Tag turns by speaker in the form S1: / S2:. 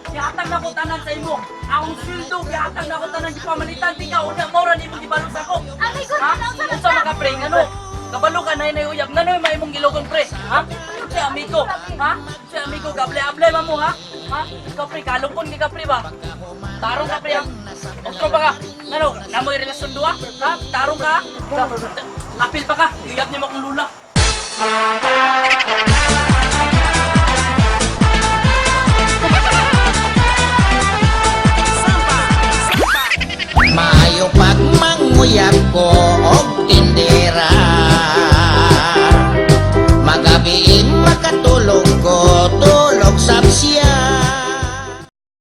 S1: Gihatag na ko tanan sa imo. Akong sweldo, gihatag na ko tanan, gipamalitan ti ka unya mao ra nimo gibalos ako.
S2: Amigo,
S1: Ha?
S2: naunsa man
S1: Unsa man ka, pre? Ngano? Kabalo ka na inay uyab. Ngano may imong gilogon, pre? Ha? Si amigo, ha? Si amigo gable-able man mo, ha? Ha? Ikaw, pre, kalupon kay ka, pre, ba? Tarong ka, pre, ha? Otro pa ka. Ngano, namoy relasyon duha? Ha? Tarong ka? Apil pa ka. Uyab niya mo akong lula.
S3: Maayo pag manguyab ko.